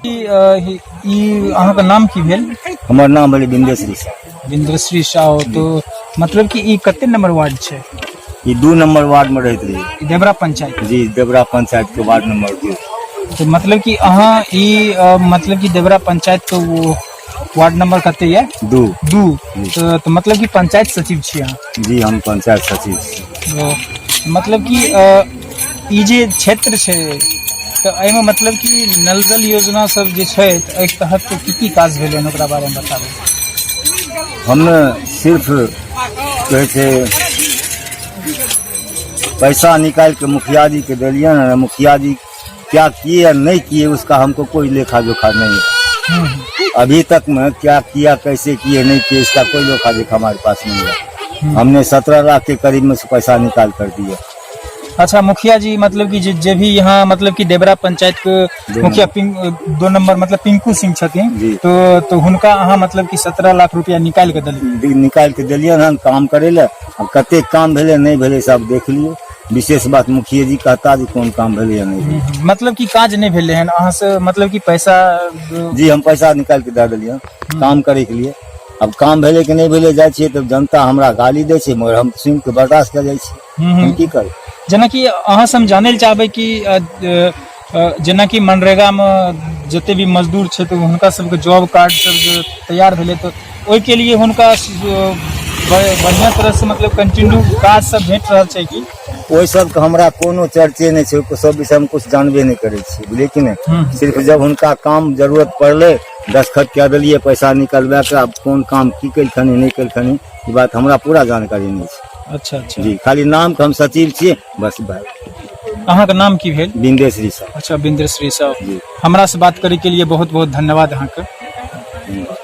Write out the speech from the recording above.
ई अहाँके नाम की भेल? हमर नाम भेलै बिंदेश्वरी साह। बिंदेश्वरी साह। तो मतलब कि ई कते नंबर वार्ड छै? ई 2 नंबर वार्ड में रहैत रही। ई देवरा पंचायत? जी, देवरा पंचायत के वार्ड नंबर 2। तो मतलब कि अहाँ ई मतलब कि देवरा पंचायत के वो वार्ड नंबर कते ये? 2। 2। तो मतलब कि पंचायत सचिव छी अहाँ? जी, हम पंचायत सचिव छी। ओ, मतलब कि ई जे क्षेत्र छै तऽ एहिमे मतलब कि नल जल योजना सब जे छै तऽ एहि तहत की की काज भेलै हन, ओकरा बारेमे बताबू। हम सिर्फ कहै छै पैसा निकाल के मुखिया जी के दिलियन है, मुखिया जी क्या किए या नहीं किए उसका हमको कोई लेखा जोखा नहीं है। अभी तक में क्या किया, कैसे किए, नहीं किए, इसका कोई लेखा जोखा हमारे पास नहीं है। हमने 17 लाख के करीब में से पैसा निकाल कर दिया। अच्छा, मुखिया जी मतलब कि जे भी यहाँ मतलब कि देवरा पंचायत के मुखिया 2 नंबर मतलब पिंकू सिंह छथिन। जी। तो हुनका अहाँ मतलब कि 17 लाख रुपया निकाल के देलियै? निकाल के दिलियन हन काम करे ले। अब कते काम भेलै नहीं भेलै सब देख लियौ। विशेष बात मुखिया जी कहता जे कोन काम भेलै या नहीं भेलै। मतलब कि काज नहीं भेलै हन अहाँ से मतलब कि पैसा? जी, हम पैसा निकाल के दए देलियन काम करे के लिए। अब काम भेलै कि नहीं भेलै, जाइ छियै तब जनता हमरा गाली दै छै, मगर हम सुनि के बर्दाश्त कर जाइ छियै। हम की करू? जेनाकि अहाँ से हम जानै लए चाहबै कि जेनाकि मनरेगा में जते भी मजदूर छै तऽ हुनका सबके जॉब कार्ड सब जे तैयार भेलै तऽ ओहिके लिए हुनका बढ़िआँ तरह से मतलब कंटिन्यू काज सब भेट रहल छै कि? ओहि सबके हमरा कोनो चर्चे नहि छै, ओहि सब विषय मे कुछ जानबे नहि करै छियै, बुझलियै कि नहि? सिर्फ जब हुनका काम जरूरत पड़लै दस्तखत कए देलियै पैसा निकलबा के। आब कोन काम की केलखिन नहि केलखिन, ई बात हमरा पूरा जानकारी नहि छै। अच्छा अच्छा। जी, खाली नाम के हम सचिव छियै, बस भाई। अहाँके नाम की भेल? बिंदेश्वरी साहु। अच्छा, बिंदेश्वरी साहु। जी। हमरा से बात करे के लिए बहुत बहुत धन्यवाद अहाँके। धन्यवाद।